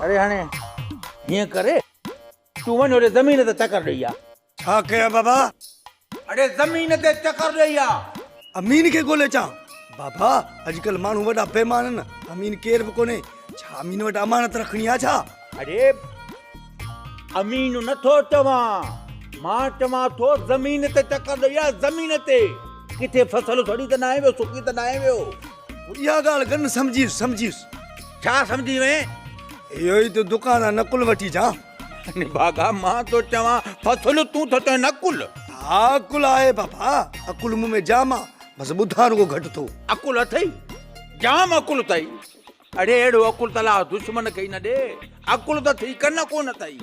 اڙي هاڻي هيئن ڪري تون وڃ هوڏي زمين تي چڪر ڏئي آ. ڇا ڪيان بابا؟ اڙي زمين تي چڪر ڏئي آ. امين کي ڳولي اچان. بابا اڄڪلهه ماڻهو وڏا بيمان آهن، امين ڪير به ڪونهي. ڇا امين وٽ امانت رکڻي آ ڇا؟ اڙي امين نه ٿو چوان، مان چوان ٿو زمين تي چڪر ڏئي آ زمين تي. ڪٿي فصل سڙي ته ناهي ويو، سڪي ته ناهي ويو. اها ڳالهه ڪن سمجهيس سمجهيس. ڇا سمجهي وئين؟ اهو ئي ته دڪان تان نقل وٺي اچان. نڀاڳا مان ٿو چوان فصل تون ٿو چوين عقل. ها عقل آهي بابا عقل مون ۾ جام آ بس ٻڌان رڳو گهٽ ٿو. عقل اٿئي؟ جام عقل اٿئي. اڙي اهڙو عقل ته الله دشمن کي ئي نه ڏي. عقل ته ٿي ڪن ڪونه اٿئي.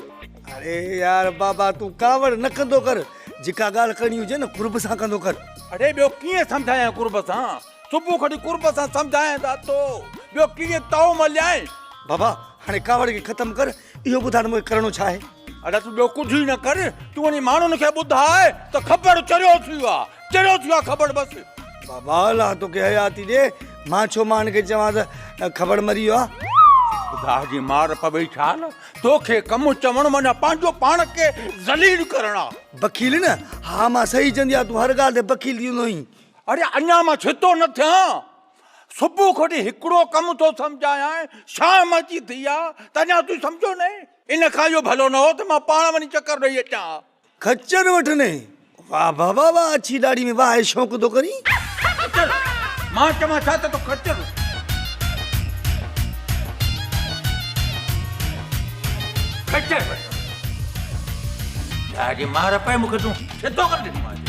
اڙي يار بابا تون ڪاوڙ نه ڪندو ڪر جيڪا ڳالهه ڪرڻي هجي نه قرب سان ڪندو ڪر. اڙي ٻيو ڪيئن سمجهايان قرب سان. صبح کان وٺي قرب سان سمجهايان ته اٿو ٻيو ڪيئن تئو مليائين. بابا هاڻي ڪاوڙ کي ختم ڪر اهو ٻڌاء ته مون کي ڪرڻو ڇا آهي؟ اڙي تون ٻيو ڪجهه ئي نه ڪر تون وڃي ماڻهن کي ٻڌاء ته کبڙ چريو ٿي ويو آهي چريو ٿي ويو آهي کبڙ بس. بابا الله توکي حياتي ڏي مان ڇو ماڻهن کي چوان ته کبڙ مري ويو آهي. خدا جي مار پوي ڇا نه توکي ڪم چوڻ معنيٰ پنهنجو پاڻ کي ذليل ڪرڻ آ. بخيل نه ها مان صحيح چوندي آهيان تون هر ڳالهه تي بخيل ٿي ويندو آهين. اڙي اڃا مان ڇتو نه ٿيان، صبح کان وٺي هڪڙو ڪم ٿو سمجهايانء، شام اچي ٿي آ ته اڃا تون سمجهيو ناهين. ان کان اهو ڀلو نه هو ته مان پاڻ وڃي چڪر ڏئي اچان ها. خچر وٺ ني. واه بابا واه اڇي ڏاڙهي ۾ واه شوق ٿو ڪرين. خچر! مان چوان ڇا ته تو خچر. خچر وٺ. جا جي مار پئي مون کي تون ڇتو ڪري ڏنو آهي.